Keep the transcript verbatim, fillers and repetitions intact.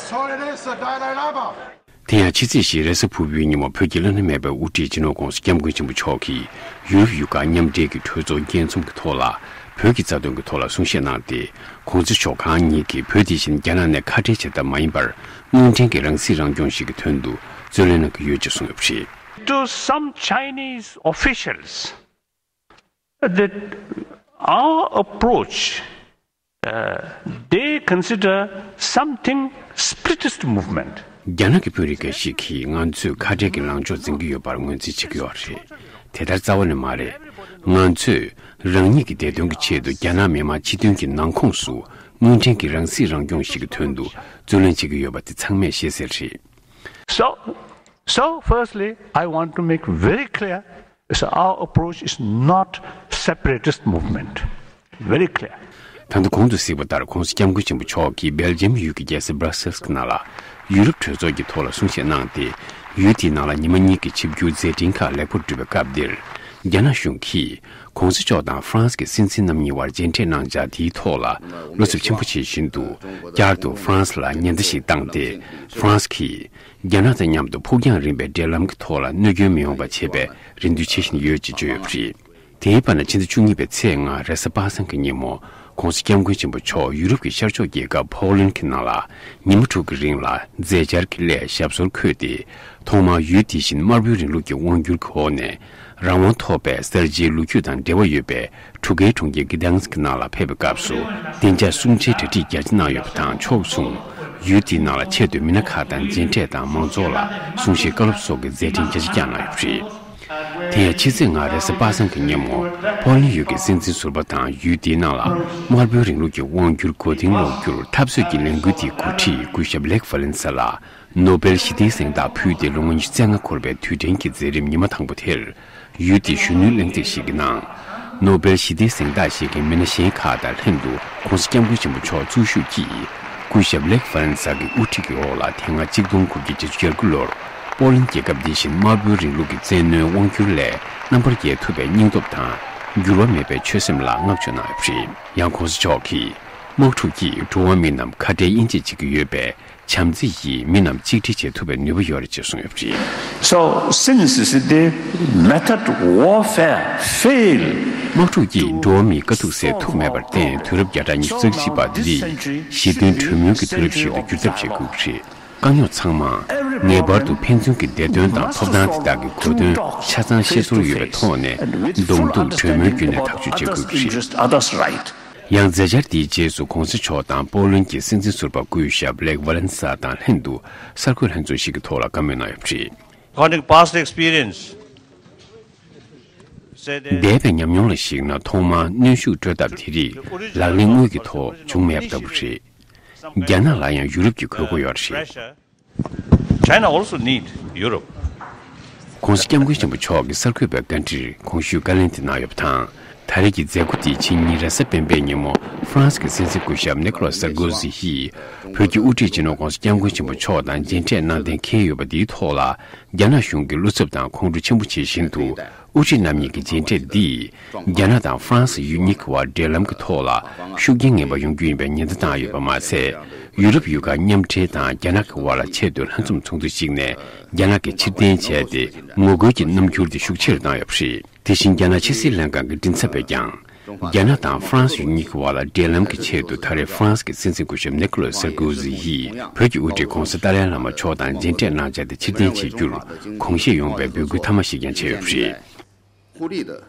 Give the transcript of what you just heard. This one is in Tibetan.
So it is the Dalai Lama. དེ་ཡང་ཕྱི་ཚེས་བཞི་རེས་གཟའ་ཕུར་བུའི་ཉིན་མོ་བོད་ཀྱི་བླ་ན་མེད་པའི་དབུ་ཁྲིད་སྤྱི་ནོར་༧གོང་ས་༧སྐྱབས་མགོན་ཆེན་པོ་མཆོག་གིས་ཡུ་རོབ་ཡུལ་ཁག་མཉམ་འབྲེལ་གྱི་གྲོས་ཚོགས་རྒྱས་འཛོམས་ཀྱི་ཐོག་ལ་བོད་ཀྱི་རྩ་དོན་གྱི་ཐོག་ལ་གསུང་བཤད་གནང་སྟེ། ༸གོང་ས་མཆོག་གང་ཉིད་ཀྱིས་བོད་དེ་བཞིན་རྒྱ་ནག་ནས་ཁ་བྲལ་བྱེད་ཐབས་མ་ཡིན་པར། དངོས་འབྲེལ་གྱི་རང་སྲིད་རང་སྐྱོང་ཞིག་གི་དོན་དུ་བརྩོན་ལེན་གནང་གི་ཡོད་ཅེས་གསུངས་ཡོད་པ་རེད། To some Chinese officials, that our approach, uh, they consider something separatist movement. རྒྱ་ནག་གི་དཔོན་རིགས་འགའ་ཞིག་གིས་ང་ཚོས་ཁ་བྲལ་གྱི་ལངས་ཕྱོགས་འཛིན་གྱི་ཡོད་པར་ངོས་འཛིན་བྱེད་ཀྱི་ཡོད་རེད། དེ་ལྟར་རྩ་བ་ནས་མ་རེད། ང་ཚོས་རང་ཉིད་ཀྱི་བདེ་དོན་གྱི་ཆེད་དུ་རྒྱ་ནག་མི་དམངས་སྤྱི་དོན་གྱི་ནང་ཁོངས་སུ་དངོས་འབྲེལ་གྱི་རང་སྲིད་རང་སྐྱོང་ཞིག་གི་དོན་དུ་བརྩོན་ལེན་བྱེད་ཀྱི་ཡོད་པ་དེ་ཚང་མས་ཤེས་གསལ་རེད། So, so firstly, I want to make very clear, so our approach is not separatist movement. Very clear. ད་ལྟ་གོང་དུ་གཟིགས་པ་ལྟར་༸གོང་ས་༸སྐྱབས་མགོན་ཆེན་པོ་མཆོག་གིས་སྦེལ་ཇམ་ཡུལ་གྱི་རྒྱལ་ས་Brussels གྱི་ནང་ལ་ཡུ་རོབ་གྲོས་ཚོགས་ཀྱི་ཐོག་ལ་གསུང་བཤད་གནང་སྟེ། ཡུལ་དེའི་ནང་ལ་ཉི་མ་གཉིས་ཀྱི་ཆིབས་བསྒྱུར་མཛད་འཕྲིན་ཁག་ལེགས་པོར་གྲུབ་པའི་སྐབས་འདིར། རྒྱ་ནག་གཞུང་གིས་༸གོང་ས་མཆོག་དང་ཧྥ་རན་སི་གི་སྲིད་འཛིན་རྣམ་གཉིས་དབར་མཇལ་འཕྲད་གནང་འཆར་དེའི་ཐོག་ལ་བློ་འཚབ་ཆེན་པོ་བྱེད་བཞིན་དུ། བསྐྱར་དུ་ཧྥ་རན་སི་ལ་ཉེན་བརྡ་ཞིག་བཏང་སྟེ། ཧྥ་རན་སི་གིས་རྒྱ་ནག་དང་མཉམ་དུ་ཕུགས་རྒྱང་རིང་བའི་འབྲེལ་ལམ་གྱི་ཐོག་ལ་གནོད་སྐྱོན་མི་ཡོང་བ་བྱེད་པའི་རེ་འདུན་བྱེད་བཞིན་ཡོད་ཅེས་བརྗོད་ཡོད་པ་རེད། དེའི་བར་ན་ཕྱི་ཟླ་བཅུ་གཉིས་པའི་ཚེས་ལྔ་རེས་གཟའ་པ་སངས་ཀྱི་ཉིན་མོ། ༸གོང་ས་༸སྐྱབས་མགོན་ཆེན་པོ་མཆོག་ཡུ་རོབ་ཀྱི་ཤར་ཕྱོགས་རྒྱལ་ཁབ་ཕོ་ལན་གྱི་ནང་ལ་ཉིན་མ་དྲུག་གི་རིང་ལ་མཛད་འཆར་གྱི་སླད་ཞབས་སོར་འཁོད་དེ། ཐོག་མར་ཡུལ་དེ་བཞིན་དམར་པོའི་རིང་ལུགས་ཀྱི་དབང་སྒྱུར་གྱི་འོག་ནས་རང་དབང་ཐོབ་པའི་གསར་བརྗེའི་ལོ་རྒྱུས་དང་འབྲེལ་བ་ཡོད་པའི་འབྲུག་སྒྲའི་གྲོང་ཁྱེར་གི་དང་སི་ཀྱི་ནང་ལ་ཕེབས་པའི་སྐབས་སུ། བདེ་འཇགས་གསུང་འཕྲིན་གྲ་སྒྲིག་རྒྱ་ཆེ་གནང་ཡོད་པ་དང་། ཕྱོགས་མཚུངས་ཡུལ་དེའི་ནང་ལ་ཆེད་དུ་མི་སྣ་ཁག་དང་མཇལ་འཕྲད་དང་། མང་ཚོགས་ལ་གསུང་བཤད་བཀའ་སློབ་སོགས་ཀྱི་མཛད་འཕྲིན་རྒྱ་ཆེ་བསྐྱངས་གནང་ཡོད་པ་རེད། དེ་ཡང་ཕྱི་ཚེས་ལྔ་རེས་གཟའ་པ་སངས་ཀྱི་ཉིན་མོ། ཕོ་ལན་ཡུལ་གྱི་སྲིད་འཛིན་ཟུར་པ་དང་ཡུལ་དེའི་ནང་ལ་དམར་པོའི་རིང་ལུགས་ཀྱི་དབང་སྒྱུར་མགོ་རྟིང་སློག་རྒྱུར་འཐབ་རྩོད་ཀྱི་ལས་འགུལ་དེའི་འགོ་ཁྲིད་སྐུ་ཞབས་ལེག་ཝ་ལན་ས་ལ་ནོ་བེལ་ཞི་བདེའི་གཟེངས་རྟགས་ཕུལ་ཏེ། ལོ་ངོ་ཉི་ཤུ་རྩ་ལྔ་འཁོར་བའི་དུས་དྲན་གྱི་མཛད་རིམ་ཉི་མ་དང་པོ་དེར། ཡུལ་དེའི་གཞོན་ནུའི་གླེང་སྟེགས་ཤིག་གི་ནང་། ནོ་བེལ་ཞི་བདེའི་གཟེངས་རྟགས་བཞེས་མཁན་མི་སྣ་གཞན་ཁག་དང་ལྷན་དུ། ༸གོང་ས་༸སྐྱབས་མགོན་ཆེན་པོ་མཆོག་གཙོ་བཞུགས་ཀྱིས། སྐུ་ཞབས་ལེག་ཧྥ་རན་སི་གི་དབུ་ཁྲིད་ཀྱི་འོག་ལ། དེ་སྔ་གཅིག་སྟོང་དགུ་བརྒྱ་བརྒྱད་ཅུ་གྱ་དགུ་ལོར་པོ་ལན་རྒྱལ་ཁབ་འདི་བཞིན་དམར་པོའི་རིང་ལུགས་ཀྱི་བཙན་གནོན་དབང་སྒྱུར་ལས་རྣམ་པར་རྒྱལ་ཐུབ་པའི་སྙིང་སྟོབས་དང་། འགྱུར་བ་མེད་པའི་ཆོད་སེམས་ལ་བསྔགས་བརྗོད་གནང་ཡོད་པ་རེད། ཡང་༸གོང་ས་མཆོག་གིས། དམག་འཁྲུག་གིས་འགྲོ་བ་མིའི་རྣམས་ཁ་བྲལ་དབྱེ་འབྱེད་བྱེད་ཀྱི་ཡོད་པས། བྱམས་བརྩེ་ཡིས་མི་རྣམས་གཅིག་སྒྲིལ་བྱེད་ཐུབ་པའི་ནུས་པ་ཡོད་རེད་ཅེས་གསུངས་ཡོད་པ་རེད། So, since the method warfare fail, དམག་འཁྲུག་གིས་འགྲོ་བ་མིའི་དཀའ་སྡུག་སེལ་ཐུབ་མེད་པར་བརྟེན། དུས་རབས་བརྒྱ་ཕྲག་ཉི་ཤུ་རྩ་གཅིག་པ་འདི་ཞི་མཐུན་གྲོས་མོལ་གྱི་དུས་རབས་ཤིག་ཏུ་བསྒྱུར་ཐབས་བྱེད་དགོས་ཀྱི་རེད། དཀའ་རྙོག་ཚང་མ་ངེས་པར་དུ་ཕན་ཚུན་གྱི་བདེ་དོན་དང་ཐོབ་ཐང་དེ་དག་གི་གོ་དོན་ཆ་ཚང་ཤེས་ཚོར་ཡོད་པའི་ཐོག་ནས། གདོང་གཏུག་གྲོས་མོལ་བརྒྱུད་ནས་ཐག་གཅོད་བྱེད་དགོས་ཀྱི་རེད། Others' right. ཡང་མཛད་འཆར་འདིའི་རྗེས་སུ་༸གོང་ས་མཆོག་དང་པོ་ལན་གྱི་སྲིད་འཛིན་ཟུར་པ་སྐུ་ཞབས་ལེག་ཝ་ལན་ས་དང་ལྷན་དུ་གསར་འགོད་ལྷན་ཚོགས་ཤིག་གི་ཐོག་ལ་བཀའ་མོལ་གནང་ཡོད་པ་རེད། According to past experience, say that འདས་པའི་ཉམས་མྱོང་ལ་གཞིགས་ན། ཐོག་མར་གནོན་ཤུགས་སྤྲོད་ཐབས་དེ་རིགས་ལག་ལེན་དངོས་ཀྱི་ཐོག་བྱུང་མེད་པ་ལྟ་བུ་རེད། རྒྱ་ནག་ལ་ཡང་ཡུ་རོབ་ཀྱི་དགོས་མཁོ་ཡོད་རེད། China also need Europe. ༸གོང་ས་༸སྐྱབས་མགོན་ཆེན་པོ་མཆོག་གིས་གསར་འགོད་པའི་བཀའ་འདྲིར་གོང་ཞུས་བཀའ་ལན་དེ་གནང་ཡོད་པ་དང་། ད་རེས་ཀྱི་མཛད་སྒོ་འདི་ཕྱི་ཉིན་རེས་གཟའ་སྤེན་པའི་ཉིན་མོ་ཧྥ་རན་སི་གི་སྲིད་འཛིན་སྐུ་ཞབས་ནི་ཀོ་ལ་སར་ཀོ་ཟི་ཡིས་བོད་ཀྱི་དབུ་ཁྲིད་སྤྱི་ནོར་༸གོང་ས་༸སྐྱབས་མགོན་ཆེན་པོ་མཆོག་དང་མཇལ་འཕྲད་གནང་གཏན་འཁེལ་ཡོད་པ་འདིའི་ཐོག་ལ། རྒྱ་ནག་གཞུང་གིས་བློ་འཚབ་དང་ཁོང་ཁྲོ་ཆེན་པོ་བྱེད་བཞིན་དུ། དབུ་ཁྲིད་རྣམ་གཉིས་ཀྱི་མཇལ་འཕྲད་འདིས། རྒྱ་ནག་དང་ཧྥ་རན་སི་ཡུལ་གཉིས་ཀྱི་དབར་འབྲེལ་ལམ་གྱི་ཐོག་ལ་ཤུགས་རྐྱེན་ངན་པ་ཡོང་རྒྱུ་ཡིན་པའི་ཉེན་བརྡ་བཏང་ཡོད་པ་མ་ཟད། ཡུ་རོབ་ཡུལ་ཁག་མཉམ་འབྲེལ་དང་རྒྱ་ནག་གི་དབར་ལ་ཆེད་དུ་ལྷན་འཛོམས་ཚོགས་འདུ་ཞིག་ནས་རྒྱ་ནག་གིས་ཕྱིར་འཐེན་བྱས་ཏེ། ངོ་རྒོལ་གྱི་རྣམ་འགྱུར་དེ་ཤུགས་ཆེ་རུ་བཏང་ཡོད་པ་རེད། དེ་བཞིན་རྒྱ་ནག་ཕྱི་སྲིད་ལྷན་ཁང་གི་མགྲིན་ཚབ་པས་ཀྱང་། རྒྱ་ནག་དང་ཧྥ་རན་སི་ཡུལ་གཉིས་ཀྱི་དབར་ལ་འབྲེལ་ལམ་གྱི་ཆེད་དུ། ད་རེས་ཧྥ་རན་སི་གི་སྲིད་འཛིན་སྐུ་ཞབས་ནི་ཀོ་ལ་སར་ཀོ་ཟི་ཡིས་བོད་ཀྱི་དབུ་ཁྲིད་༸གོང་ས་ཏཱ་ལའི་བླ་མ་མཆོག་དང་མཇལ་འཕྲད་གནང་འཆར་དེ་ཕྱིར་འཐེན་བྱེད་རྒྱུར་དགོངས་བཞེས་ཡོང་བའི་འབོད་སྐུལ་མཐའ་མ་ཞིག་ཀྱང་བྱས་ཡོད་པ་རེད། 孤立的